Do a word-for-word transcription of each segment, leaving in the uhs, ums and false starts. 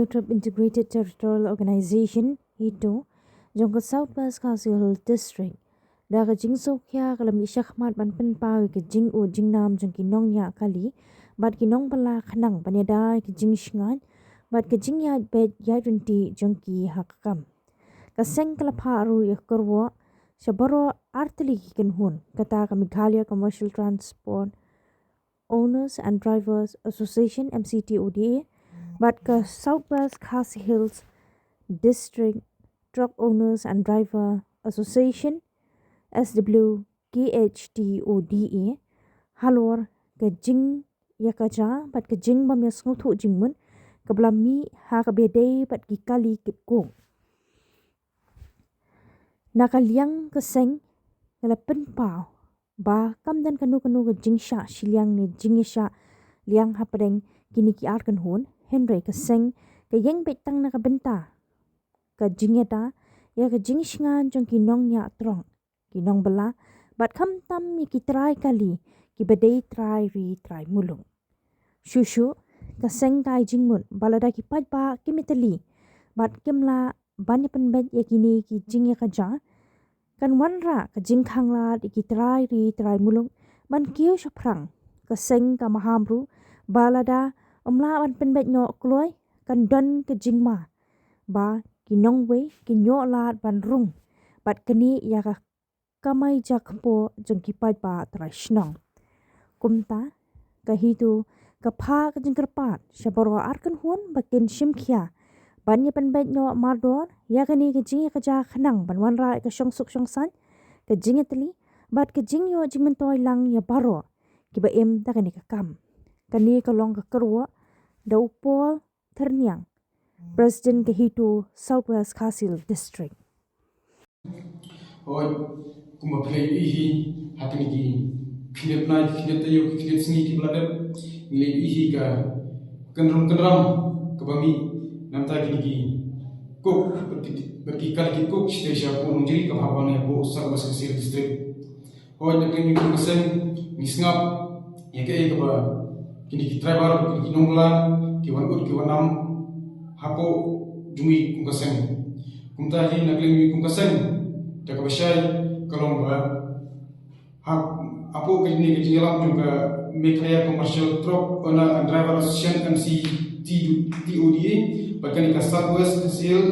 Trip Integrated Territorial Organization, HITO, jong ka South West Khasi Hills District, da ka jingsngewkhia ka la mih shakhmat ban pynpaw ïa ka jingud jingnam jong ki nongñiah kali bad ki nongbylla khnang ban ïada ïa ka jingshngaiñ bad ka jingïaid beit ïaid ryntih jong ki ha ka kam. Ka seng ka la phah ruh ïa ka kyrwoh sha baroh artylli ki kynhun, kata ka Meghalaya Commercial Transport Owners and Drivers Association, M C T O D A, bad ka South West Khasi Hills District Truck Owners and Driver Association, S W K H T O D A, halor ka jingïakajia bad ka jingbym ïasngewthuh jingmut kaba la mih ha kaba ïadei bad ki kali kitkhun. Na ka liang ka seng ka la pynpaw ba kam don kano kano ka jingshah shiliang ne jingïashah liang hapdeng kine ki ar kynhun, hynrei ka seng ka ïeng beit tang na ka bynta ka jingïada ïa ka jingshngaiñ jong ki nongñiah truck, ki nongbylla, bad khamtam ïa ki trai kali kiba dei trai ri trai muluk. Shuh shuh, ka seng ka ai jingmut ba lada ki paidbah kim ïatylli bad kim lah ban ïapynbeit ïa kine ki jingïakajia, kan wanrah ka jingkhanglad ïa ki trai ri trai muluk ban kiew shaphrang. Ka seng ka maham ruh ba lada ym lah ban pynbeit noh kloi, kan don ka jingma ba ki nongwei kin ïoh lad ban rung bad knieh ïa ka kamai jakpoh jong ki paidbah trai shnong. Kumta, ka HITO ka phah ka jingkyrpad sha baroh ar kynhun ba kin shim khia ban ïapynbeit noh mardor ïa kane ka jingïakajia khnang ban wanrah ïa ka shongsuk shongsaiñ, ka jingïatylli bad ka jingïoh jingmyntoi lang ïa baroh kiba im da kane ka kam. Kane ka long ka kyrwoh da u Paul Thyrniang, President ka HITO South West Khasi Hills District. Hooid, kumba phi la ïohi ha kine ki khyndiat bnai, ki khyndiat taïew, ki khyndiat sngi kiba la dep, ngi la ïohi ka kynrum kynram kaba mih na bynta kine ki coke bad ki, bad ki kali kitkhun shatei shapoh Nongjri kaba hap ban ïa hapoh South West Khasi Hills District. Hooid, na ka liang jong ngi kum ka seng ngi sngap ïa kaei kaba kine ki driver, kine ki nongbylla ki wan ud ki wan nam hapoh jong ngi kum ka seng. Kumta hi na ka liang jong ngi kum ka seng, da kaba shai ka long ba ha, hapoh kane ka jingïalam jong ka Meghalaya Commercial Truck Owner and Driver Association, M C T O D A, bad kane ka South West Khasi Hills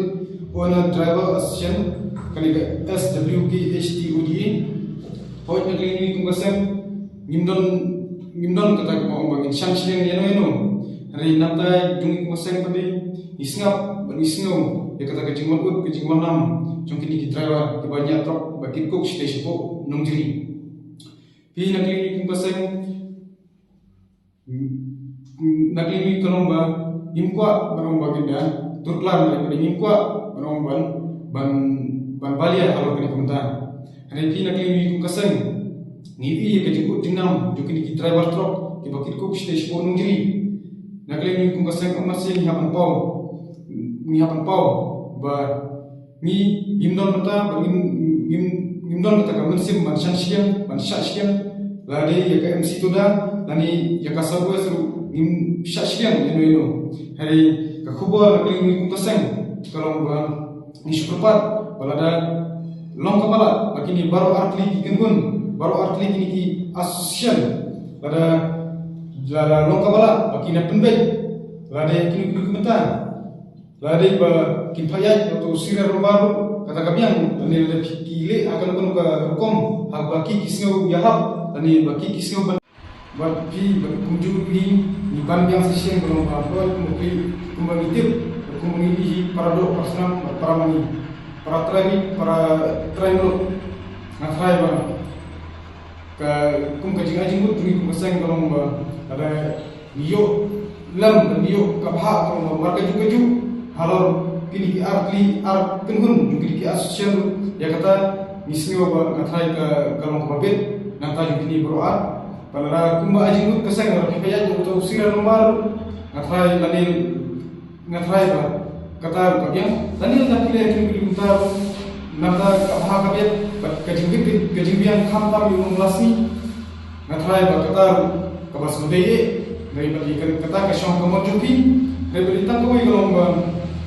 Owner Driver Association, kane ka S W K H T O D A. Hooid, na ka liang jong ngi kum ka seng ngim don, ngim don kata kaba ong ba ngin shan shiliang ïano ïano. Hynrei na ka bynta jong ngi kum ka seng pat ngi sngap bad ngi sngew ïa kata ka jingwan ud ka jingwan nam jong kine ki driver kiba ñiah truck bad kitkhun shatei shapoh Nongjri. Phi na ka liang jong ngi kum ka seng, na ka liang jong ngi ka long ba ngim kwah ban ong ba kin da tur klar, hynrei ngim kwah ban ong ban, ban, ban balia halor kane ka bynta. Hynrei phi na ka liang jong ngi kum ka seng ngi ïohi ïa ka jingud jingnam jong kine ki driver truck kiba kitkhun shatei shapoh Nongjri. Na ka liang jong ngi kum ka seng, ym mar shen ngi hap ban paw, ngi hap ban paw ba ngi ngim don bynta, ba ngim, ngim, ngim don kata ka mynsiem ban shan shiliang, ban shah shiliang. Lada ïa ka M C Toda lane ïa ka South West ruh ngim shah shiliang ïano ïano. Hynrei ka khubor na ka liang jong ngi kum ka seng ka long ba ngi shu kyrpad ba lada long kaba lah ba kine baroh artylli ki kynhun, baroh artylli kine ki association, lada, lada long kaba lah ba kin pynbeit, lada ïa kine ki bynta lada ba kin pynïaid ïa uto u serial number, kata ka biang, lane lada ki leh ha kano kano ka rukom ha ba ki, ki sngew ïahap lane ba ki, ki sngew ban, bad phi bad kumjuh hi ngi ban biang sa shisien ka long ba, kumba phi, kumba ngi tip, kumba ngi ïohi, para doh, para snam, para mane, para trai, para trai muluk. Nga trai ba ka, kum ka jingai jingmut jong ngi kum ka seng ka long ba lada ngi ïoh lem, lada ngi ïoh ka bhah ka long ba markajuh kajuh halor kine ki artylli ar kynhun jong kine ki association, ïa kata ngi sngew ba nga trai ka, ka long kaba bit na ka bynta jong kine baroh ar. Ba lada kumba ai jingmut ka seng lada phi pynïaid ïa uto u serial number, nga trai lane nga trai ba kata ruh ka biang. Lane lada phi leh ïa kine ki bynta ruh, na kata ka bha ka biang, bad ka jingbit, ka jingbiang khamtam ïa u nongbylla sngi. Nga trai ba kata ruh kaba sngewdei eh, dei bad ïa kata ka shong ka mon jong phi. Dei ba dei tang kawei ka long ba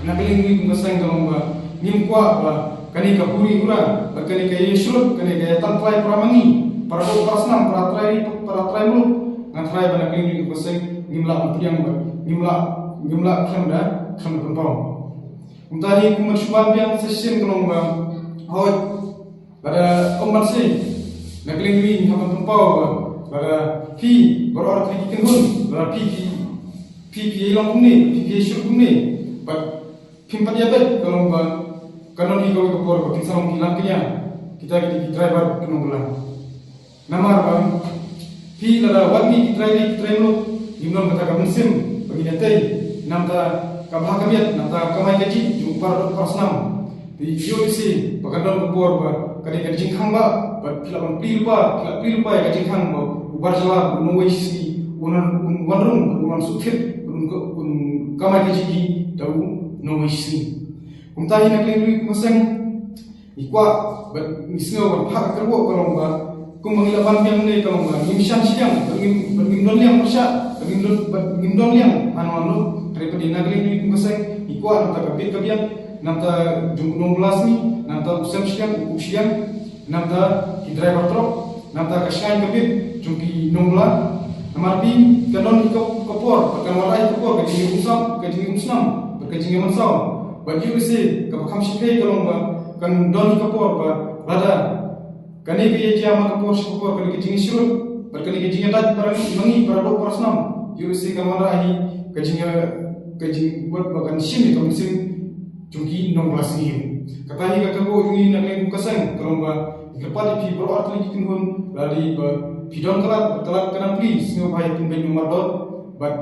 na ka liang jong ngi kum ka seng ka long ba ngim kwah ba kane ka huri hura bad kane ka ïasyrut, kane ka ïatangtlai para mangi, para doh para snam, para trai, para trai muluk. Nga tharai ba na ka liang jong ngi kum ka seng ngim lah ban pdiang bad ngim lah, ngim lah khlem da, khlem da pynpaw. Kumta hi kum ban shu ban biang sa shisien ka long ba, hooid, lada ym ban sngewthuh, na ka liang jong ngi ngi hap ban pynpaw ba lada phi baroh artylli ki kynhun, lada phi, phi, phi, phi long kumne, phi, phi shu kumne, bad phim pat ïa bad ka long ba kan don hi kawei ka por ba kin sa long ki lang ki ïa kita ki, ki driver ki nongbylla. Namar ba phi lada wat ngi ki trai ri ki trai muluk, ngim don kata ka mynsiem ba ngin ïatei namar ka bha ka miat, namar ka kamai kajih jong u para doh para snam. Te ïoh lehse ba kan don ka por ba ka dei ka jingkhang ba, ba phi lah ban plie lypa, phi lah plie lypa ïa ka jingkhang ba u bar jylla, u nongwei shisngi un wan, un wan rung, un wan sngewthuh, un, un kamai kajih da u nongwei shisngi. Kumta hi na ka liang jong ngi kum ka seng ngi kwah bad ngi sngew ban phah ka kyrwoh ka long ba kumba ngi la ban biang ne ka long ba ngim shan shiliang bad ngim, bad ngim don liang pyrshah, bad ngim don, bad ngim don liang hano hano. Hynrei pat na ka liang jong ngi kum ka seng ngi kwah na ka bit ka biang, na ka jong u nongbylla sngi, na ka u sem shiliang, u kup shiliang, na ka ki driver truck, na ka shngaiñ ka bit jong ki nongbylla. Namar ba kan don hi ka, ka por, kan wanrah hi ka por ka jingïaumsnam, ka jingïaumsnam bad ka jingïamansaw. Bad ïoh lehse kaba kham shiphew ka long ba kan don hi ka por ba lada kane ka ïa jia man ka por sha ka por, kane ka jingïasyrut bad kane ka jingïadait para mangi, para doh para snam, ïoh lehse kan wanrah hi ka jingïa, ka jing, wat ba kan shim ïa ka mynsiem jong ki nongbylla sngi. Kata hi ka kyrwoh jong ngi na ka liang kum ka seng ka long ba ngi kyrpad ïa phi baroh artylli ki kynhun, lada dei ba phi don ka lad, ka lad ka nang plie, sngewbha ïa pynbeit namar dot, bad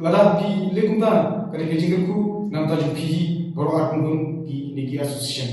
lada phi leh kumta ka dei ka jingkyrkhu na ka bynta jong phi hi baroh ar kynhun kine ki association.